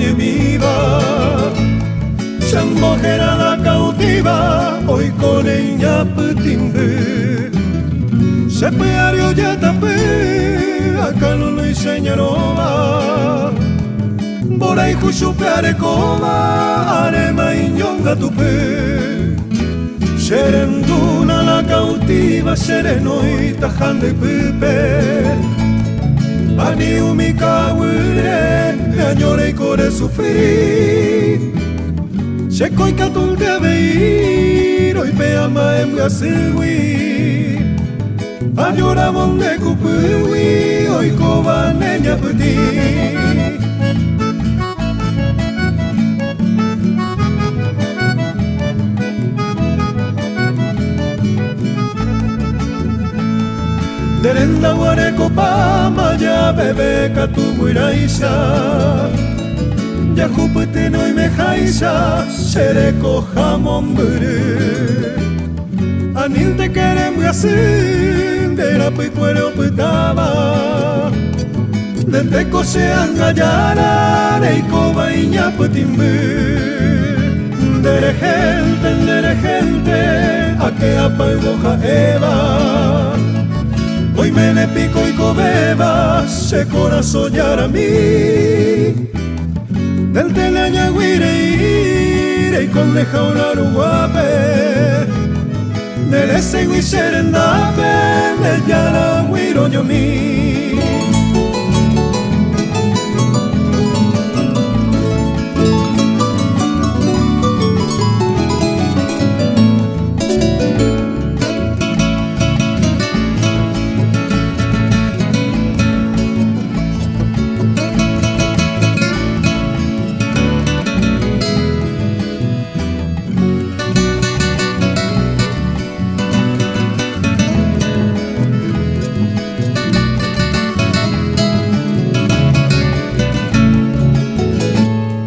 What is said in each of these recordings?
ñemíva. Che la cautiva oikóne iñapytĩmby. Che py'ári ojetapy akalulu icheñarõva. Mborayhu chupe arekóva aréma iñongatupy. Cherendúna la cautiva cherenóita ha nde ypýpe. Ani umi ka'aguýre neaño reiko resufrí. Chéko ikatúnte avei roipe'a mba'embyasýgui. Ajorávo nde kupýgui oikóva neñapytĩ. Nde rendaguã rekopáma javeve katu guyráicha. Jahupyty noimeháicha che rekoha mombyry. Anínteke rembyasy nde rapykuere opytáva. Ndeteko che ánga jára reikóva iñapytĩmby. Nderehénte, nderehénte ake apayvo ha'éva. Oiméne piko oikovéva che korasõ jarami. Ndénte neañagui rei reiko nde jaula ruguápe. Neresẽgui che rendápe nde járagui roñomi.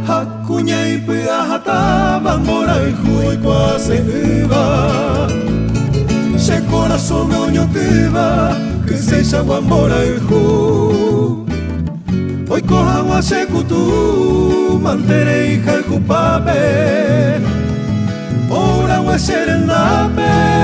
Ha kuña ipy'ahatãva mborayhu oikuaase'ỹva. Che korasõme oñotỹva kyseichagua mborayhu. Oiko hag̃ua che kutu manterei hayhupápe. Ourague che rendápe.